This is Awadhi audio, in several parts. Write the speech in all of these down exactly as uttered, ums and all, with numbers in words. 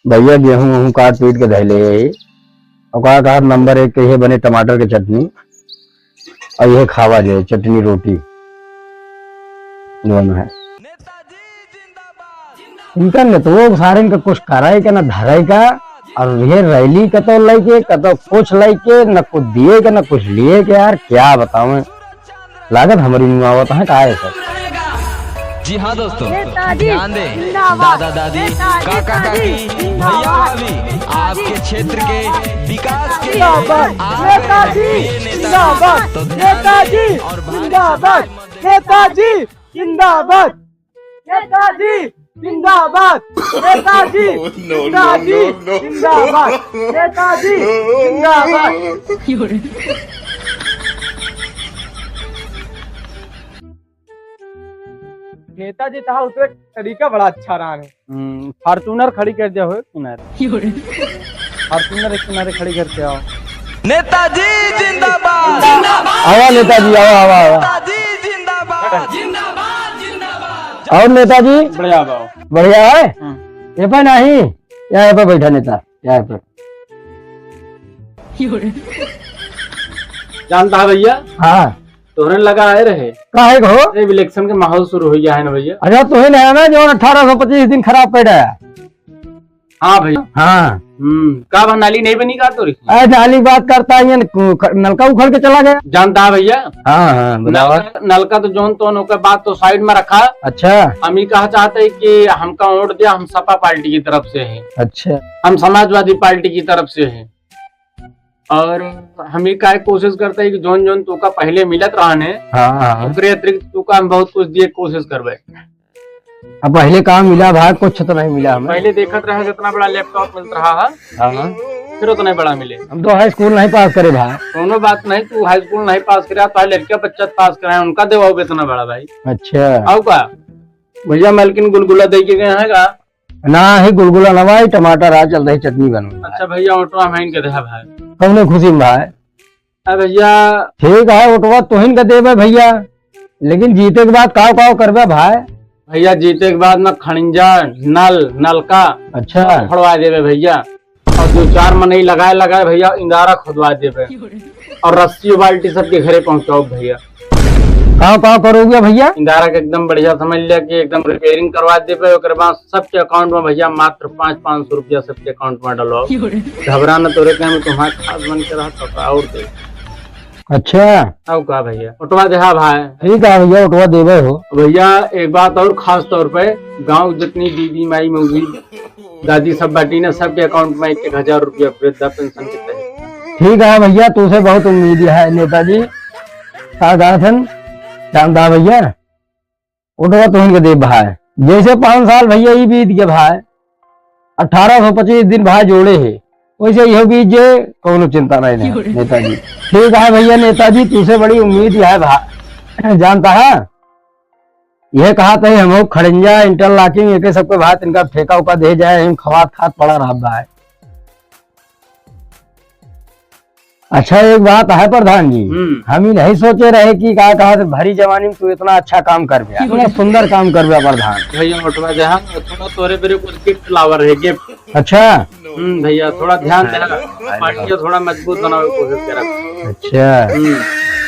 भैया गेहूं वहूं काट पीट के धैले है। और कहा, कहा नंबर एक के ये बने टमाटर के चटनी, और ये खावा जाए चटनी रोटी दोनों है। इनका नेतवो सारे इनका कुछ कराए का ना धराए का, और ये रैली कतो लेके, कतो कुछ लेके, न कुछ दिए के, न कुछ लिए के। यार, क्या बताऊं, लागत हमारी मुआवत है, का है सर? जी हाँ दोस्तों, नेताजी ध्यान दें, जिंदाबाद। दादा दादी, नेताजी काका काकी, जिंदाबाद। भैया भाभी, नेताजी आपके क्षेत्र के जिंदाबाद। विकास के लिए जिंदाबाद। आपके नेताजी प्रिय नेता जिंदाबाद। हैं। तो ध्यान दें नेताजी और भारत जिंदाबाद। नेताजी जिंदाबाद। नेताजी जिंदाबाद। नेताजी जिंदाबाद। नेताजी जिंदाबाद। नेताजी तहा उतरे तरीका बड़ा अच्छा रहा है। हम्म, Fortuner खड़ी कर दिया हो एक किनारे। Fortuner एक किनारे खड़ी करके आओ। नेताजी जिंदाबाद। आवा नेताजी, आवा, आवा, आवा। नेताजी जिंदाबाद। और नेताजी? बढ़िया बाबू। बढ़िया है? हम्म। ये पे नहीं, यहाँ पे बैठा नेता, यहाँ पे। जानता है भैया? हाँ। तोहरे लगा आए रहे। काहे को? ए, इलेक्शन के माहौल शुरू हो गया है ना भैया? अच्छा, तू ही नहीं है ना जो अठारह सौ पच्चीस दिन खराब कर आया। हाँ भैया। हाँ। हम्म, का बा, नाली नहीं बनी का तोरी? अरे, नाली बात करता है, ये न-, ख-, नलका उखड़ के चला गया। जानता है भैया? हाँ, हाँ, बताओ। नलका, नलका तो जौन तौन ओकर बात तो side में रखा। अच्छा। हम ही कहा चाहते हैं कि हमका वोट दिया, हम सपा पार्टी की तरफ से हैं। अच्छा। हम समाजवादी पार्टी की तरफ से हैं। और हम ही काहे कोशिश करते हैं कि जौन जौन तोका पहले मिलत रहने, हाँ, हाँ। ओकरे अतिरिक्त तोका हम बहुत कुछ दिए कोशिश करबे। अब पहले का मिला भाई, कुछ तो नहीं मिला हमें। पहले देखत रहे जितना बड़ा laptop मिलत रहा है, हाँ। फिर उतना बड़ा मिले। हम तो high school नहीं पास करे भाई। कोनो बात नहीं, तू high school नहीं पास करे, तो लड़किया बच्चा पास कराए, उनका देवाओ इतना बड़ा भाई। अच्छा। आओ का? भैया मालकिन गुलगुला दे के गए हैं का? ना ही गुलगुला ना भाई, टमाटर आ चल रही चटनी बनवा। अच्छा भैया, ऑटो हम इनके देहा भाई। कौने खुशी में भाई? अरे भैया। ठीक है, ओटवा तोहिन का देबे भैया, लेकिन जीते के बाद काव काव करबे भाई? भैया, जीते के बाद ना खड़ंजा, नल, नलका, अच्छा। सब खोदवा देबे भैया। और दो चार मनई लगाए लगाए भैया, इंदारा खोदवा देबे। और रस्सी बाल्टी सबके घरे पहुंचाओ भैया। काव काव करोगे भैया? इंदारा के एकदम बढ़िया समझ लिया कि एकदम repairing करवा देबे। ओकरे बाद सबके account में भैया मात्र पाँच, पाँच सौ रुपया सबके account में डलवाओ। घबरा न, तोरे कहे में तुम्हारा खास बन के रहा तो का और दे। अच्छा। अब का भैया, उठवा दे, हाँ भाई। ठीक है भैया, उठवा देबे हो। भैया, एक बात और खास तौर पे गाँव जितनी दीदी, माई, मौसी, दादी सब बाटी ना, सबके account में एक एक हजार रुपया वृद्धा पेंशन के तहत। ठीक है भैया, तुझसे बहुत उम्मीद है नेताजी। का गाथन, जानता भैया। उठवा तोहन के देब भाई। जैसे पाँच साल भैया ई बीत गए भाई, अठारह सौ पच्चीस दिन भाई जोड़े है, वैसे इहो बीत जे, कौनो चिंता नहीं है नेताजी। ठीक है भैया नेताजी, तुझसे बड़ी उम्मीद है भाई, जानता है, यह कहा था हम खड़ंजा, interlocking, एक सबके भाई तिनका ठेका उका दे जाए, हम खवात खात पड़ा रहा भाई। अच्छा, एक बात है प्रधान जी, हम्म। हम ही नहीं सोचे रहे कि का कहा भरी जवानी में तू इतना अच्छा काम कर गया, इतना सुंदर काम कर गया प्रधान। भैया, उठवा दे, हाँ, थोड़ा तोरे बेरे कुछ gift लावर है, gift। अच्छा। हम्म, भैया, थोड़ा ध्यान दे, पार्टी को थोड़ा मजबूत बनावे की कोशिश करा। अच्छा। हम्म।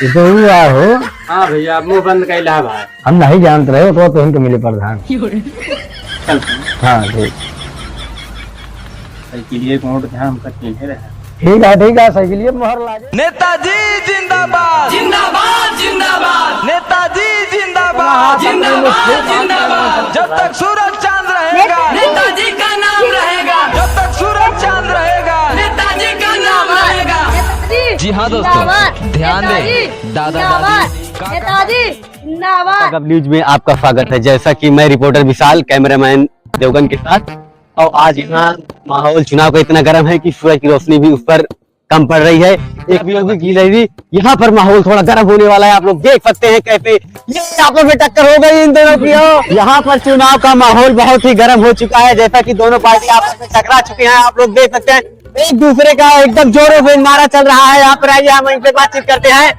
ये तो हुआ हो। हाँ भैया, मुंह बंद कर ला भाई। हम नहीं जानते रहे, तो, तो हमको मिले प्रधान। चल। हाँ, ठीक। साइकिलिए को वोट ध्यान हमका चिन्हे रहे। ठीक है, ठीक है, साइकिलिए मोहर लागे। नेताजी जिंदाबाद। जिंदाबाद, जिंदाबाद। नेताजी जिंदाबाद। जिंदाबाद, जिंदाबाद। जब तक सूरज चांद रहेगा। नेताजी का नाम रहेगा। जब तक सूरज चांद रहेगा। नेताजी का नाम रहेगा। जी हाँ दोस्तों, जिंदाबाद। ध्यान दें, नेताजी दादा दादी जिंदाबाद। का नेताजी जिंदाबाद। न्यूज में आपका स्वागत है। जैसा कि मैं रिपोर्टर विशाल, कैमरामैन देवगन के साथ, और आज यहाँ माहौल चुनाव का इतना गर्म है कि सूरज की रोशनी भी उस पर कम पड़ रही है। एक भी की रही, यहाँ पर माहौल थोड़ा गर्म होने वाला है। आप लोग देख सकते हैं कैसे ये आपस में टक्कर हो गई इन दोनों की। यहाँ पर चुनाव का माहौल बहुत ही गर्म हो चुका है, जैसा कि दोनों पार्टी आपस में टकरा चुके हैं। आप लोग देख सकते हैं एक दूसरे का एकदम जोरों से नारा चल रहा है। यहाँ पर आइए, हम इनसे बातचीत करते हैं।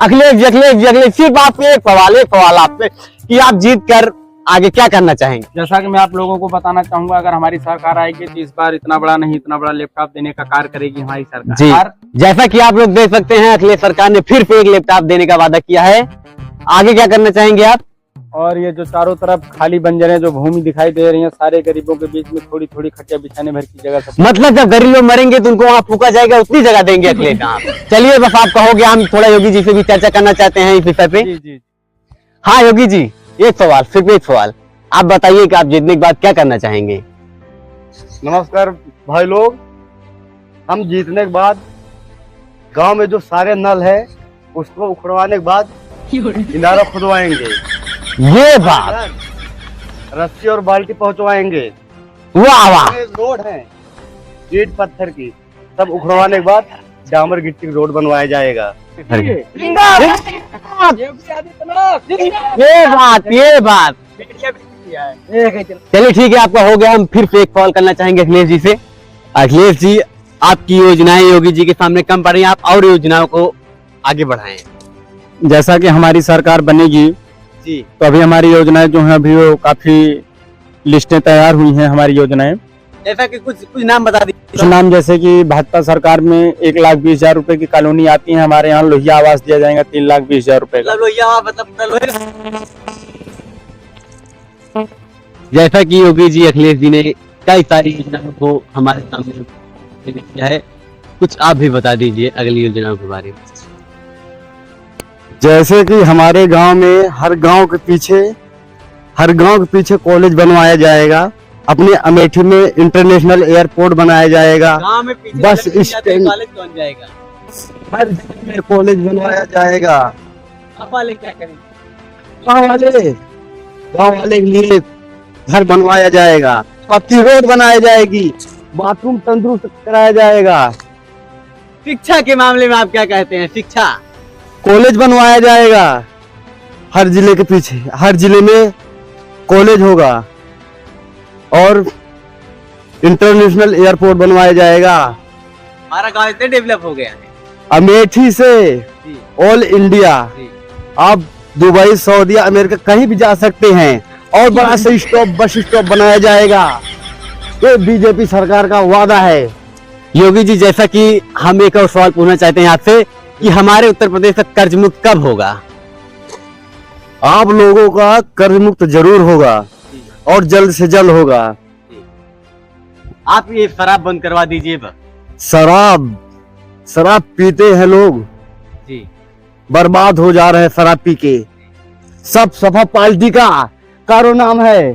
अखिलेश जी, अखिलेश जी, अखिलेश, सिर्फ आपसे एक सवाल, एक सवाल आपसे कि आप जीत कर आगे क्या करना चाहेंगे? जैसा कि मैं आप लोगों को बताना चाहूंगा, अगर हमारी सरकार आएगी तो इस बार इतना बड़ा नहीं, इतना बड़ा लैपटॉप देने का कार्य करेगी हमारी सरकार। जी। और जैसा कि आप लोग देख सकते हैं, अखिलेश सरकार ने फिर से एक लैपटॉप देने का वादा किया है। आगे क्या करना चाहेंगे आप? और ये जो चारों तरफ खाली बंजर है, जो भूमि दिखाई दे रही है, सारे गरीबों के बीच में थोड़ी थोड़ी खटिया बिछाने भर की जगह सब। मतलब जब गरीब लोग मरेंगे तो उनको वहाँ फूका जाएगा, उतनी जगह देंगे अखिलेश। हाँ। चलिए, बस आपका हो गया, हम थोड़ा योगी जी से भी चर्चा करना चाहते हैं इस विषय पे। जी, जी। हाँ योगी जी, एक सवाल, सिर्फ एक सवाल, आप बताइए कि आप जीतने के बाद क्या करना चाहेंगे? नमस्कार भाई लोग, हम जीतने के बाद गांव में जो सारे नल है उसको उखड़वाने के बाद इनारा खुदवाएंगे। ये बात। रस्सी और बाल्टी पहुंचवाएंगे। वाह, वाह। ये रोड है, ईंट पत्थर की, सब उखड़वाने के बाद डामर गिट्टी की रोड बनवाया जाएगा। जिंदाबाद। ये बात, ये बात। चलिए ठीक है, आपका हो गया। हम फिर से एक सवाल करना चाहेंगे अखिलेश जी से। अखिलेश जी, आपकी योजनाएं योगी जी के सामने कम पड़ रही हैं, आप और योजनाओं को आगे बढ़ाएं। जैसा कि हमारी सरकार बनेगी, जी। तो अभी हमारी योजनाएं जो हैं, अभी वो काफी लिस्टें तैयार हुई हैं हमारी योजनाएं। जैसा कि कुछ, कुछ नाम बता दीजिए। कुछ नाम, जैसे कि भाजपा सरकार में एक लाख बीस हजार रुपए की कॉलोनी आती है, हमारे यहाँ लोहिया आवास दिया जाएगा तीन लाख बीस हजार रुपए का। मतलब लोहिया आवास, मतलब पूरा लोहिया। जैसा कि योगी जी, अखिलेश जी ने कई सारी योजनाओं को हमारे सामने पेश किया है, कुछ आप भी बता दीजिए अगली योजनाओं के बारे में। जैसे कि हमारे गांव में हर गांव के पीछे, हर गांव के पीछे कॉलेज बनवाया जाएगा, अपने अमेठी में इंटरनेशनल एयरपोर्ट बनाया जाएगा, गांव में पीछे बस अगर कहीं जाते हैं, स्टैंड, कॉलेज बन जाएगा। हर जगह में कॉलेज बनवाया जाएगा। आप वाले क्या करेंगे? गांव वाले, गांव वाले के लिए घर बनवाया जाएगा, पक्की रोड बनाया जाएगी, बाथरूम तंदुरुस्त कराया जाएगा। शिक्षा के मामले में आप क्या कहते हैं? शिक्षा? कॉलेज बनवाया जाएगा, हर जिले के पीछे, हर जिले में कॉलेज होगा और इंटरनेशनल एयरपोर्ट बनवाया जाएगा। हमारा गांव इतने डेवलप हो गया है। अमेठी से जी। ऑल इंडिया जी। आप दुबई, सऊदी, अमेरिका कहीं भी जा सकते हैं। और बड़ा सा स्टॉप, बस स्टॉप बनाया जाएगा। ये बीजेपी सरकार का वादा है। योगी जी, जैसा कि हम एक और सवाल पूछना चाहते हैं आपसे कि हमारे उत्तर प्रदेश का कर्ज मुक्त कब होगा? आप लोगों का कर्ज मुक्त जरूर होगा और जल्द से जल्द होगा। आप ये शराब बंद करवा दीजिए बस। शराब, शराब पीते हैं लोग, जी। बर्बाद हो जा रहे हैं शराब पी के। सब सपा पार्टी का कारो नाम है,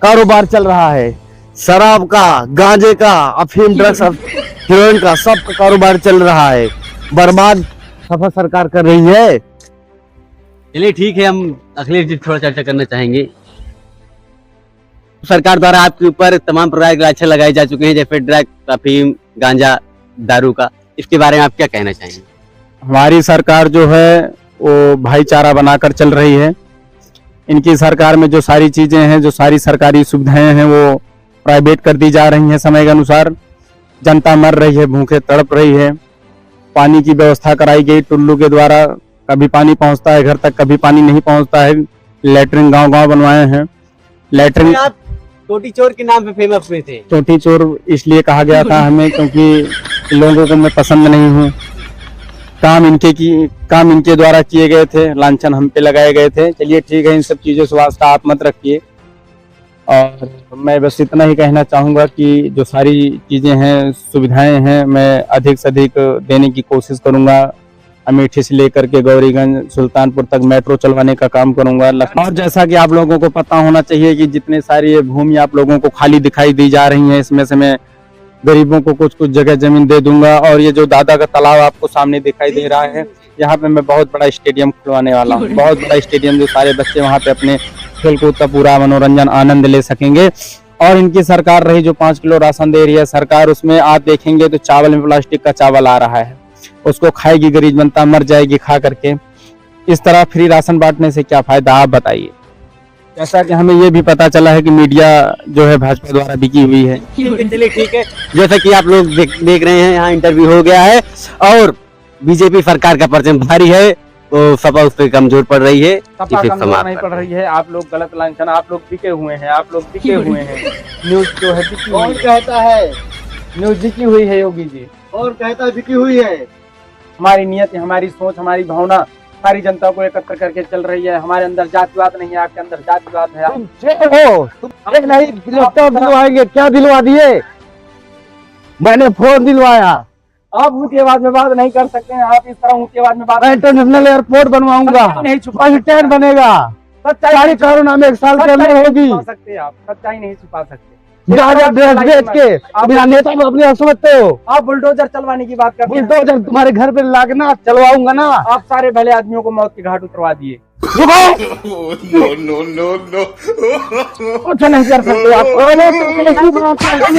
कारोबार चल रहा है। शराब का, गांजे का, अफीम, ड्रग्स, हीरोइन का, सब का कारोबार चल रहा है। बर्बाद सपा सरकार कर रही है। चलिए ठीक है, हम अखिलेश जी से थोड़ा चर्चा करना चाहेंगे। सरकार द्वारा आपके ऊपर तमाम प्रकार के लांछन लगाए जा चुके हैं, जैसे ड्रग, अफीम, गांजा, दारू का, इसके बारे में आप क्या कहना चाहेंगे? हमारी सरकार जो है वो भाईचारा बनाकर चल रही है। इनकी सरकार में जो सारी चीजें हैं, जो सारी सरकारी सुविधाएं हैं, वो प्राइवेट कर दी जा रही हैं समय के अनुसार। जनता मर रही है, भूखे तड़प रही है। पानी की व्यवस्था कराई गई टुल्लू के द्वारा, कभी पानी पहुंचता है घर तक, कभी पानी नहीं पहुंचता है। लेटरिन गांव गांव बनवाए हैं। लेटरिन आप टोटी चोर के नाम पे फेमस हुए थे। टोटी चोर इसलिए कहा गया था हमें, क्योंकि लोगों को मैं पसंद नहीं हूँ। काम इनके की, काम इनके द्वारा किए गए थे, लांछन हम पे लगाए गए थे। चलिए ठीक है, इन सब चीज़ों से वास्ता आप मत रखिए। और मैं बस इतना ही कहना चाहूँगा कि जो सारी चीज़ें हैं, सुविधाएं हैं, मैं अधिक से अधिक देने की कोशिश करूँगा। अमेठी से लेकर के गौरीगंज, सुल्तानपुर तक मेट्रो चलवाने का काम करूँगा। लख-, और जैसा कि आप लोगों को पता होना चाहिए कि जितने सारी ये भूमि आप लोगों को खाली दिखाई दी जा रही है, इसमें से मैं गरीबों को कुछ कुछ जगह जमीन दे दूंगा। और ये जो दादा का तालाब आपको सामने दिखाई दे रहा है, यहाँ पे मैं बहुत बड़ा स्टेडियम खुलवाने वाला हूँ, बहुत बड़ा स्टेडियम, जो सारे बच्चे वहाँ पे अपने खेलकूद का पूरा मनोरंजन आनंद ले सकेंगे। और इनकी सरकार रही जो पाँच किलो राशन दे रही है सरकार, उसमें आप देखेंगे तो चावल में प्लास्टिक का चावल आ रहा है, उसको खाएगी गरीब जनता, मर जाएगी खा करके। इस तरह फ्री राशन बांटने से क्या फायदा, आप बताइए। जैसा कि हमें ये भी पता चला है कि मीडिया जो है भाजपा द्वारा बिकी हुई है। चलिए ठीक है, जैसा कि आप लोग देख, देख रहे हैं, यहाँ इंटरव्यू हो गया है और बीजेपी सरकार का परचम भारी है। तो सपा उस पे कमजोर पड़ रही है, सपा इसे कमजोर समाप्त नहीं कर पड़ दो। रही है। आप लोग गलत लांछन, आप लोग बिके हुए हैं, आप लोग बिके हुए हैं। न्यूज़ जो है बिकी हुई है। कौन कहता है? न्यूज़ बिकी हुई है योगी जी। कौन कहता है बिकी हुई है? हमारी नीयत, हमारी सोच, हमारी भावना सारी जनता को एकत्र करके चल रही है। हमारे अंदर जातिवाद नहीं है, आपके अंदर जातिवाद है। तुम चोर हो, तुम अरे नहीं, आप लैपटॉप दिलवाएंगे, क्या दिलवा दिए? मैंने फोन दिलवाया। आप ऊंची आवाज में बात नहीं कर सकते हैं, आप इस तरह ऊंची आवाज में बात मैं इंटरनेशनल एयरपोर्ट बनवाऊंगा, सच्चाई नहीं छुपा बस सकते स्टैंड आप। बनेगा। सच्चाई सारी नहीं छुपा, कोरोना में एक साल के अंदर सच्चाई नहीं होगी। छुपा सकते आप, सच्चाई नहीं छुपा सकते। गाजर ड्रेस बेच के आप बिना नेता को अपने आप समझते हो? आप बुलडोजर चलवाने की बात करते हैं। बुलडोजर तुम्हारे घर पे लागना, चलवाऊंगा ना। आप सारे भले आदमियों को मौत के घाट उतरवा दिए। रुको। No, no, no, no। कुछ नहीं कर सकते आप। अरे, तुम कैसी बात करते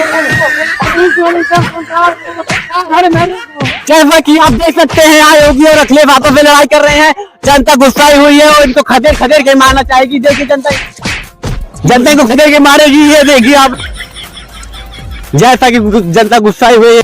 हो? अरे, मैं जैसा कि आप देख सकते हैं, यहाँ योगी और अखिलेश आपस में लड़ाई कर रहे हैं। जनता गुस्साई हुई है और इनको खदेड़ खदेड़ के मारना चाहेगी। देखिए जनता, जनता इनको खदेड़ के मारेगी। ये देखिए आप, जैसा कि गु-, जनता गुस्साई हुई है।